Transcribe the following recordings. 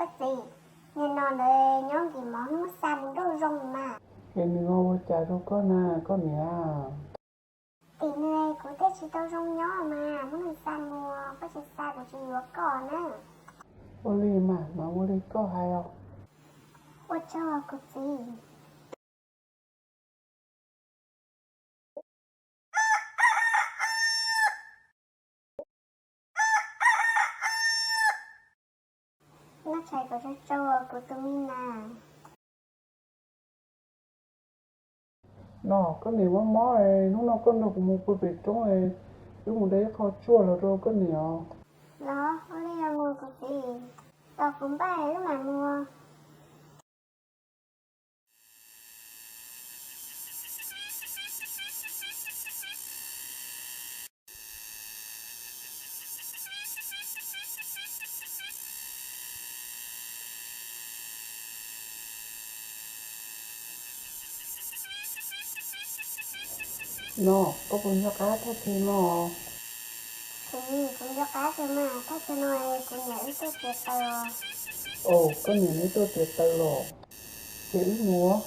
Koj txiv, niag no ntawd nyob nkim mov hnub xa mus nrauj zoo mas. Es nws ho ua cas rau koj na koj niam? Tim nws kuv thiaj tsis tau zoo nyob mas muab nws xa mus, koj tsis xa kuv tsis yuav koj na. Ua li mas, mas ua li koj hais os. Ua tsaug kuv txiv. Noj tshais kom tsau tsau kuv tus me nas. No koj niam mob mob, hnub no koj nrog kuv mus pw pem roob, wb mus de ib qho tsuaj los rau koj niam os. Los ua li los mus kuv txiv, tos kuv npaj wb mam mus. No koj puas nco qab thaj chaw no? Kuv nco qab kawg mas, thaj chaw no kuv niam wb tuaj txiav taws os. Os, koj niam neb tuaj txiav taws los? Ces wb mus.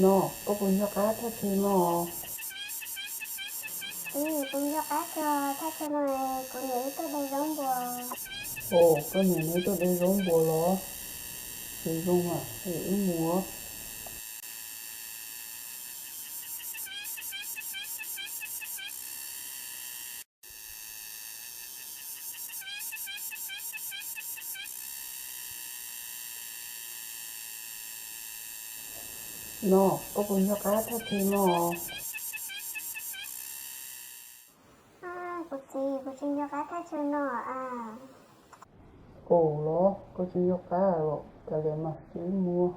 No koj puas nco qab thaj chaw no? Kuv nco qab kawg, thaj chaw no kuv niam wb tuaj de zaub npua. Os, koj niam neb tuaj de zaub npua los? Ces zoo mas, es wb mus. No koj puas nco qab thaj chaw no? Kuv txiv, kuv tsis nco qab thaj chaw no a. Ua los koj tsis nco qab los kav liam mas, ces wb mus.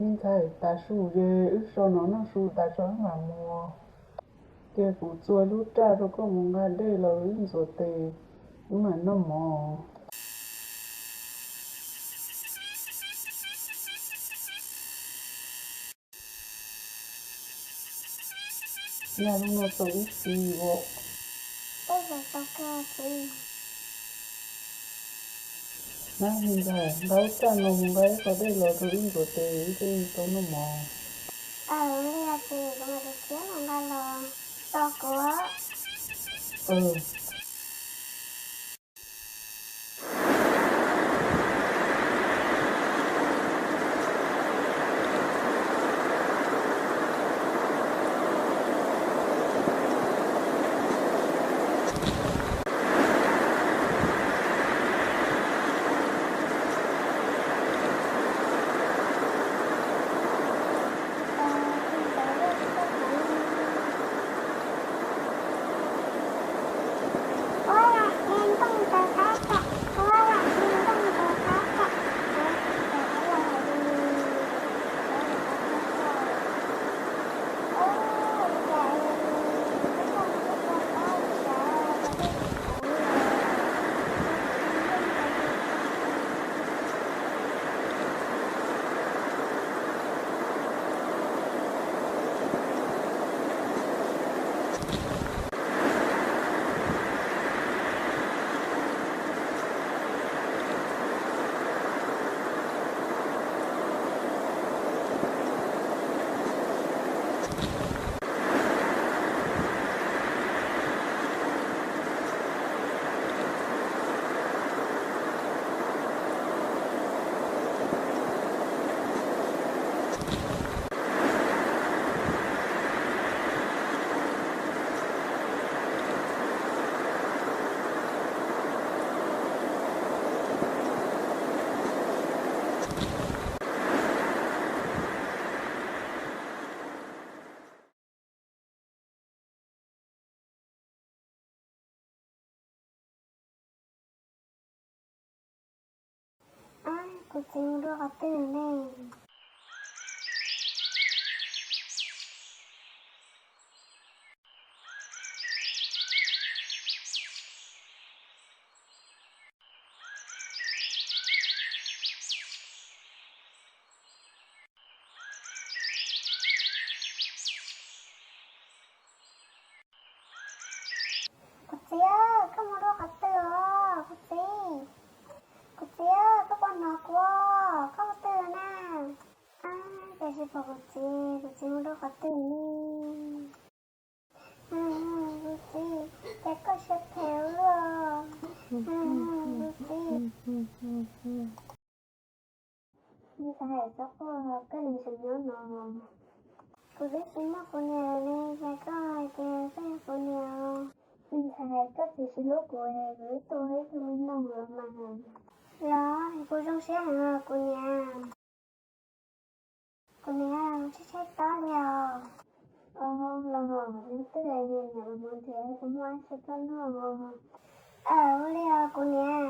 Me ntxhais, tav su ces wb so no noj su tas tso wb mam mus. Ces kuv txua lub raj rau koj mus nqa dej los wb ntxuav tes, wb mam noj mov. Nyaj lub no tau ib xis os. Nab, me ntxhais, nqa lub raj no mus nqa ib qho dej los rau wb ntxuav tes wb thiaj li tau noj mov. Tos kuv. Kuv txiv mus dua qhov twg ne? Kuv txiv, koj mus dua qhov twg os kuv txiv? Kuv txiv, koj puas hnov kuv? Koj mus twg na? Ab, cas tsis pom kuv txiv, kuv txiv mus dua qhov twg ne? Kuv txiv, cas koj siab phem ua luaj? Kuv txiv, me ntxhais, txhob quaj, koj niam tseem nyob no. Kuv twb tsis muaj kuv niam li, cas koj hais tias koj yog kuv niam? Me ntxhais, koj txiv tsis hlub kuv, kuv twb tuaj ib tug me noog los mas. Los, kuv zoo siab heev os kuv niam. Kuv niam, tshaib tshaib plab li os. Los, nws twb hais niam los mus nrhiav kuv muab ib tug rau noj. Ua li os kuv niam.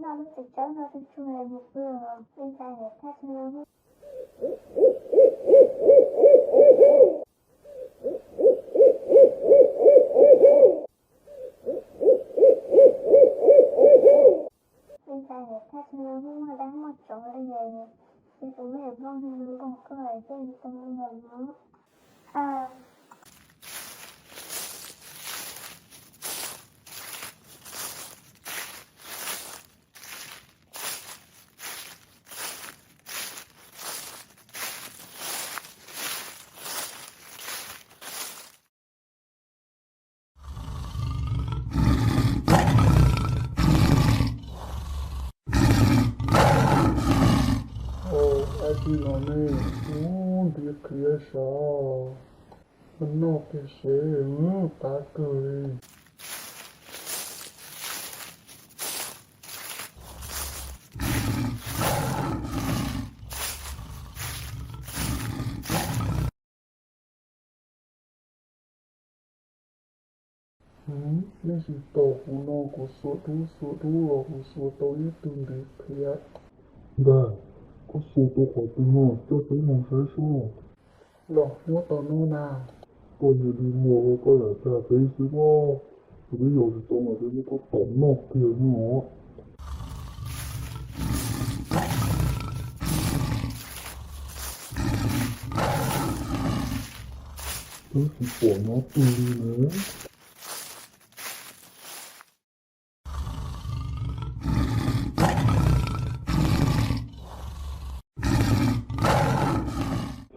Noj lub txiv tsawb no tsuag tsuag mus pw os, me ntxhais, thaj tsam no. Me ntxhais, thaj tsam no muaj dab muaj tsov li, ces kuv me nplooj npog koj ces tau los no. Ab tsi los nej, ub, ntiav qhiav sav, noj kiag seb, qab kawg li. Nej tsis tos kuv no, kuv xuas dub xuas dub los kuv xuas tau ib tug ntiv qhiav. Ntag, koj xuas tau qhov twg no, coj peb mus saib seb. Los nyob tom no na. Koj cia li mus, koj lam dag peb xwb os. Yog peb yos tsis tau mas peb muab koj tom noj kiag no. Twb tsis pom nyob twg li na.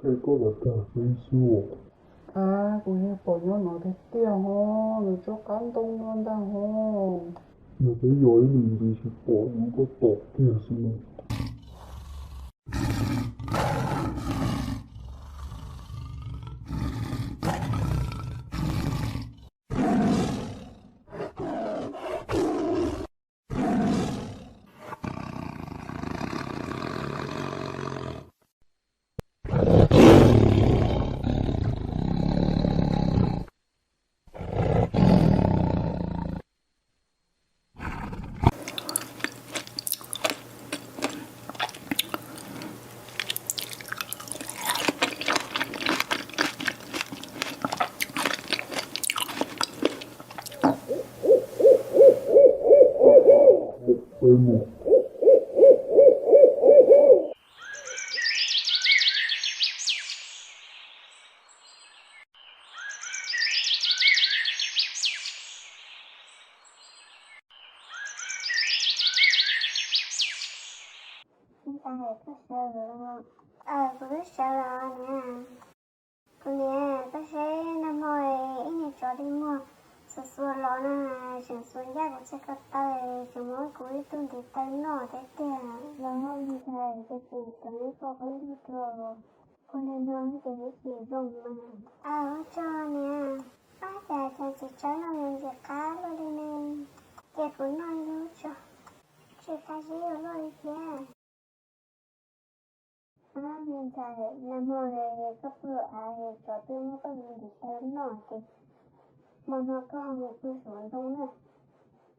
Ces koj lam dag peb xwb os. Ab, kuv yeej pom nyob no tiag tiag ho, nws tsob qab ntoo no ntag ho. Yog peb yos ib lwm nti tsis pom no koj tom kiag xwb na. Ntxhais, koj sawv los? Kuv twb sawv los niam. Kuv niam, koj saib nag hmo ib niag tsov dig muag xuas xuas los na, tseem xuas ncaj kuv txhais ko taw, tseem muab kuv ib tug ntiv taw noj tiag tiag. Los ntxhais, ces kuv cov neb pom qab ntug rau, ua li no ces neb tsis zoo mas. Ua tsaug niam. Ab, cas cov txiv tsawb no yuav ntxim qab luaj li ne, ces kuv noj ib lub tso, tsis tas zib ua luaj li thiab. Ab, me ntxhais, nag hmo koj pw av es tsov twb muab koj ntiv taw noj ces hmo no koj ho mus pw saum ntoo na.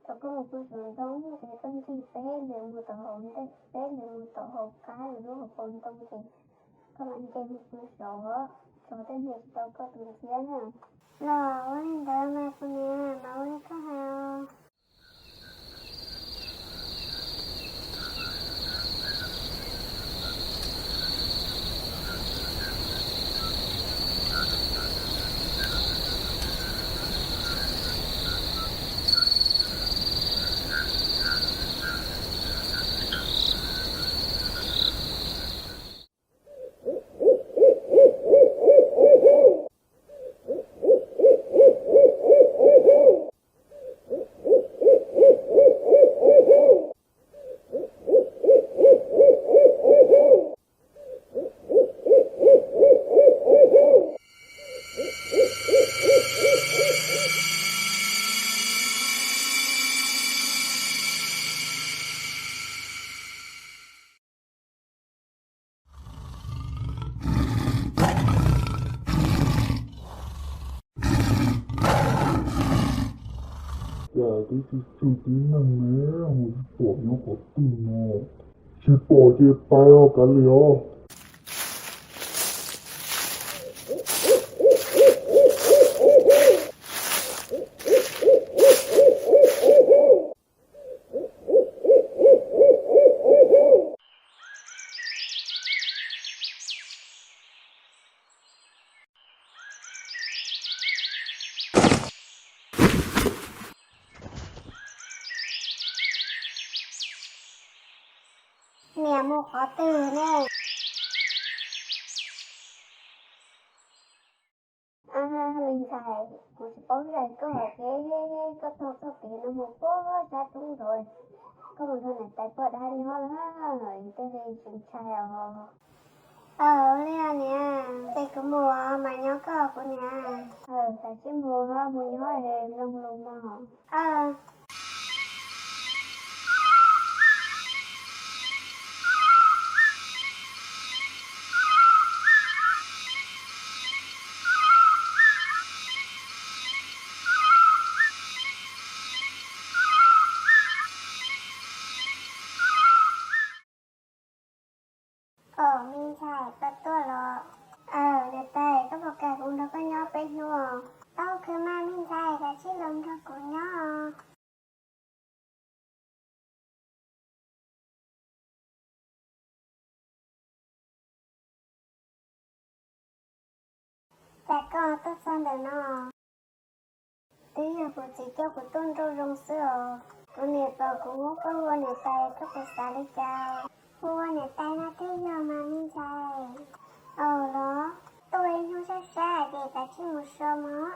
Thaum koj mus pw saum ntoo ces koj ncig peb ntws mus tom hauv ntej, peb ntws mus tom hauv qab lub hauv paus ntoo ces koj mam nce mus pw saud, tso tej ntawd tsis tau koj tus ntxhiab na. Los ua li ntawd mas kuv niam, mam ua li koj hais os. Cas twb tsis tsw tib neeg ne, mus tsis pom nyob qhov twg no. Tsis pom ces pais os kav liam os. Niam mus qhov twg ne? Me ntxhais, kuv tsis paub hais koj ces koj taug txoj kev no mus puag sab roob nraud, koj mus nrog niam tais poj dab nyob lawm, tej li tsis ntshai os. Aw, ua li niam, ces kuv mus mas nyob koj kuv niam. Aw, kav tsij mus, mus nyob es mloog lus mog. Aw. Aw, me ntxhais, koj tuaj los? Aw, niam tais, koj puas kam kuv nrog koj nyob peb hnub? Tau kawg mas me ntxhais, kav tsij los nrog kuv nyob. Cas koj tuaj txog ntawm no? Twb yog kuv txiv coj kuv tuaj nrauj zoo xwb os. Kuv niam pom kuv muab koj hu ua niam tais, koj puas xav li cas? Hu ua niam tais no thiaj yog mas me ntxhais. Aw los, tuaj ib hnub sab sab ces kav tsij mus so mog.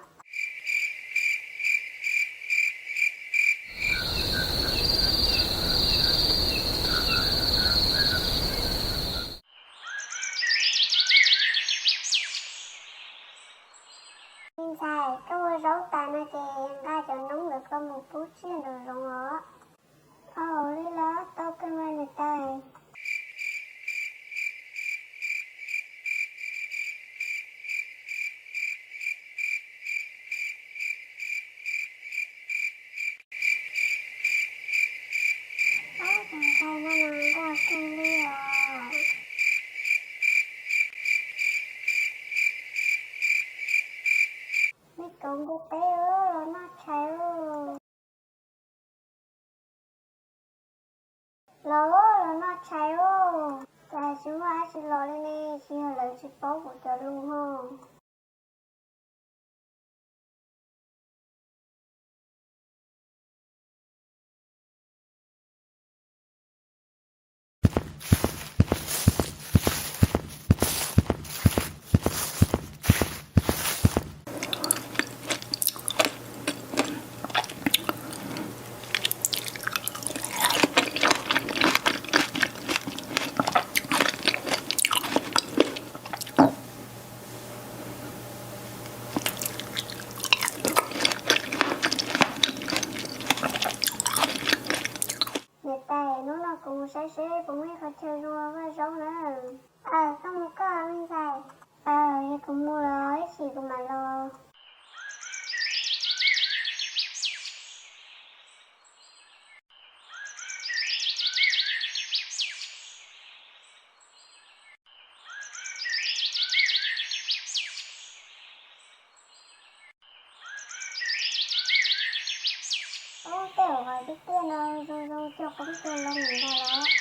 Me ntxhais, koj ua zaub tas no ces nqa cov noob ntawd koj mus pub tsiaj nraum zoov os. Aw, ua li los tau kawg mas niam tais. Ob tus ntxhais no mas nkauj kawg li os. Me kauv npua teb, los noj tshais lauj. Los, los noj tshais lauj. Cas tsis muaj dab tsi los li ne, tsis yog lawv tsis paub kuv cov lus ho. Niam tais, hnub no kuv mus saib seb puas muaj ib qhov chaw zoo vaj zaub na. Aw, koj mus koj me ntxhais. Aw, yog kuv mus los ib chim kuv mam los. Tej uas tiaj tiaj no zoo zoo cog qoob cog loo ntag los.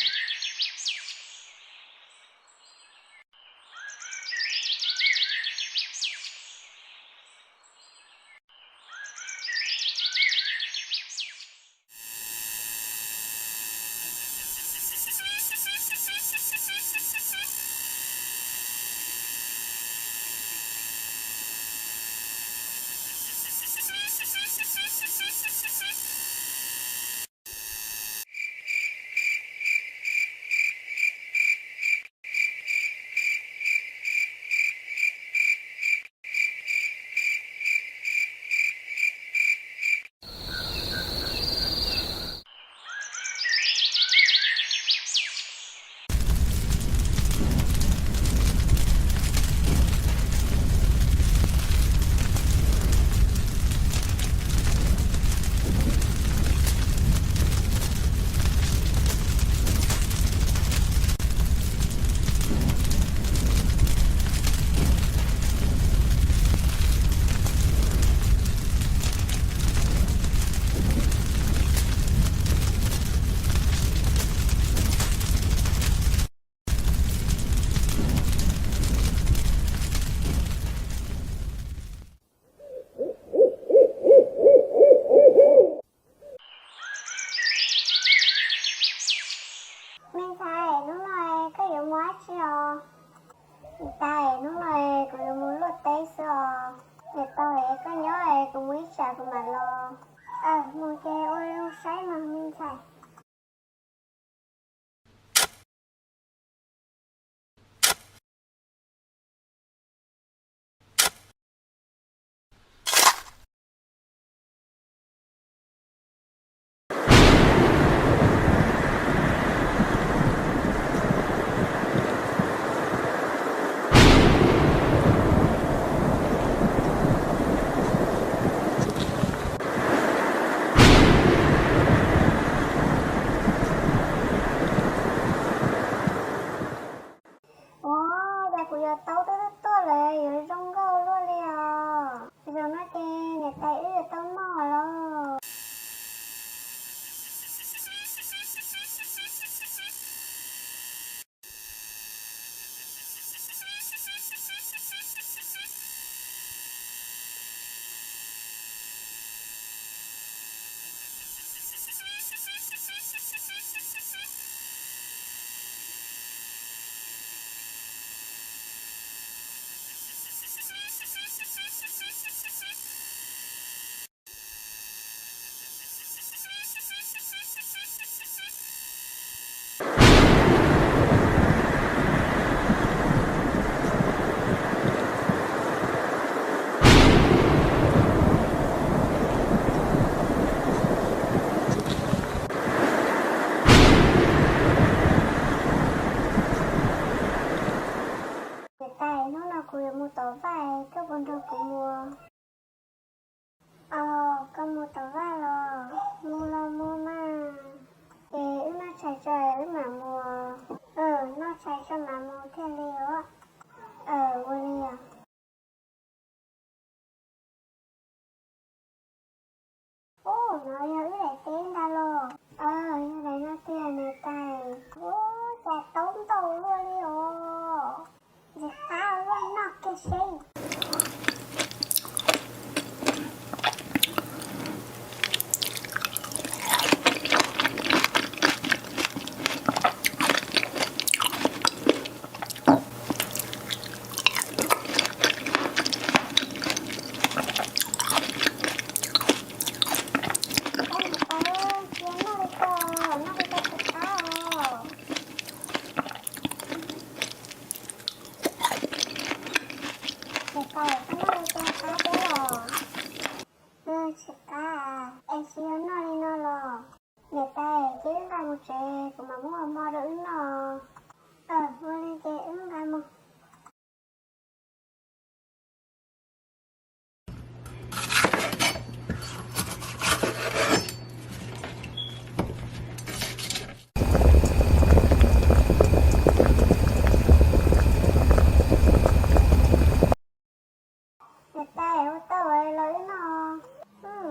Me ntxhais, hnub no koj yuav mus dab tsi os? Niam tais, hnub no kuv yuav mus luaj teb xwb os. Niam tais, koj nyob es kuv mus ib tsam kuv mam los. Mus ces ua zoo saib mas me ntxhais. Ua cas kuv yuav tau tuaj tuaj lawm yuav zoo nkauj luaj li os. Zaum no ces niam tais wb yuav tau noj los. Niam tais, hnub no kuv yuav mus tom vaj, koj puas nrog kuv mus? Os, koj mus tom vaj los? Mus los mus mas. Ces wb noj tshais tso wb mam mus. Noj tshais tso mam mus thiaj li os. Ua li os. Ub, no yog wb daim teb ntag los? Yog daim no tiag niam tais. Ub, cas taub ntau luaj li os. Ntxim qab, luaj noj kiag seb. Cia noj li ko, noj li ko tsis qab os. Niam tais, koj noj li ko qab thiab los? Tsis qab, es tsis yog noj li no los? Niam tais, cia wb nqa mus tsev, kuv mam muab hmo rau wb noj. Ua li ces wb nqa mus. Niam tais, ua tau los wb noj.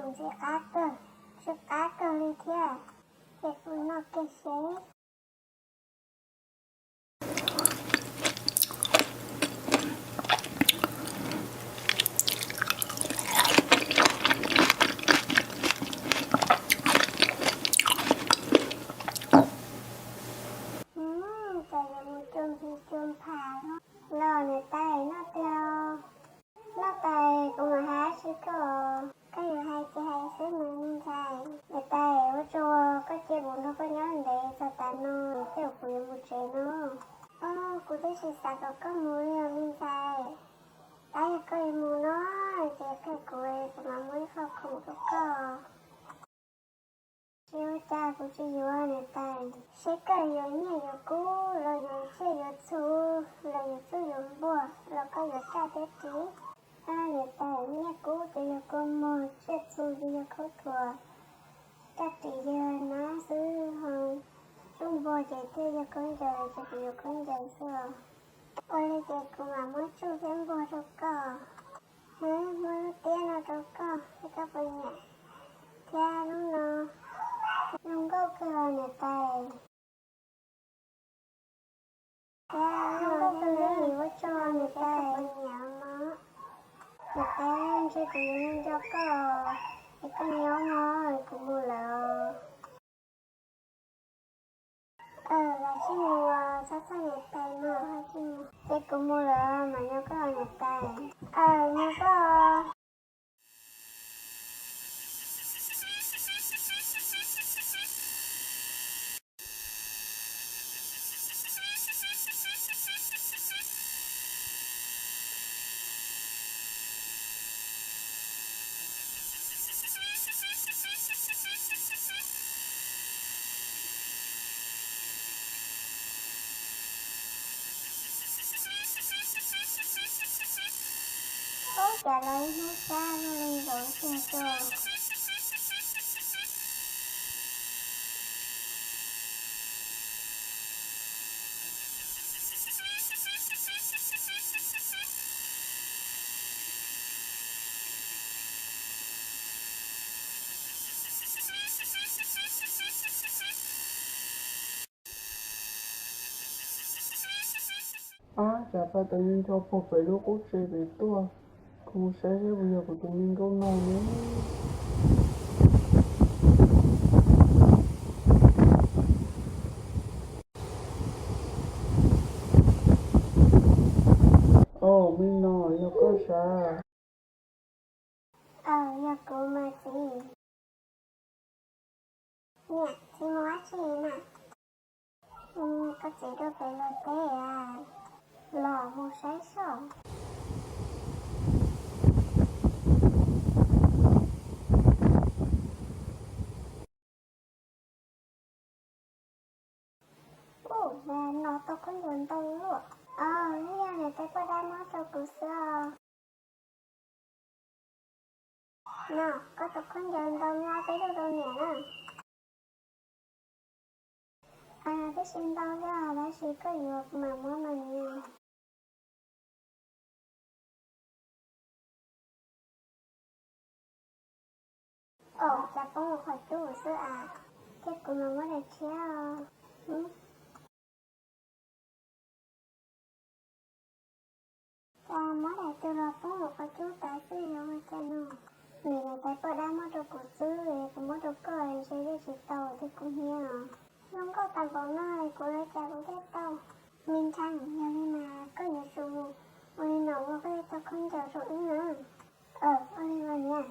Ntxim qab kawg, ntxim qab kawg. seb. Cas yuav mus cua nphis cua nphas los niam tais, noj tas, noj tas kuv mam hais tsis koj. Koj yuav hais ces hais xwb mas me ntxhais. Niam tais, ua tsaug koj cia kuv nrog koj nyob ntev txog tav no, tej zaum kuv yuav mus tsev no. Kuv twb tsis xav kom koj mus li os me ntxhais. Tab yog koj yuav mus no ces qhia kuv, kuv mam muab ib qho khoom rau koj. Tsis ua cas, kuv tsis yuav niam tais. Seb koj yuav nyiaj yuav kub los yuav tsiaj yuav txhu los yuav txuj yuav npuag los koj yuav raj thiab ris. Niam tais, nyiaj kub ces yog kua muag, tsiaj txhu ces yog khaub thuas, raj ris yog nab xwb ho, txuj npuag ces thiaj yog khaub ncaws, ces kuv yuav khaub ncaws xwb os. Ua li ces kuv mam muab txuj thiab npuag rau koj. Muab lub tiab no rau koj, seb koj puas nyiam. Thiab lub no zoo nkauj kawg niam tais. Thiab zoo nkauj kawg li, ua tsaug niam tais. Niam tais, ntshe kuv yuav nco koj, es koj nyob no, kuv mus lawm. Aws, los sib mus, txhob txhawj niam tais mas, ces kuv mus lawm, mam nco koj niam tais. Aws, nco koj. Ub, cas los ib hnub sab luaj li ntawd tiag tiag. Ab, cas pais tau me ncho puag pem lub qub tsev pem tuaj, kuv mus saib seb puas yog kuv tus me nkauj no ne. Au, me no yog koj sav? Aws, yog kuv mas txiv. Niam, txiv mus dab tsi na? Koj txiv rau pem luag teb, los mus saib saib. Ub, no tau khaub ncaws ntau luaj. Os, yog niam tais poj dab muab rau kuv xwb os. No, koj tau khaub ncaws ntau, muab ob peb lub rau niam na. Twb tsis ntau thiab, tab sis koj yuav kuv mam muab mas niam. Au, cas poob hauv qhov cub xwb as, thiab kuv mam muab daim tshiab. Cas muab daim twg los poob hauv qhov cub tas xwb, yuav ua cas no? Niam tais poj dab muab rau kuv xwb, kuv muab rau koj ntshe yeej tsis tau thiab kuv hnyiab os. Zoo nkauj tas npaum no kuv ua cas kuv thiaj tau? Me ntxhais, yog li mas koj yuav tsum ua li no ua koj thiaj tau khaub ncaws rau wb na. Ua li mas niam.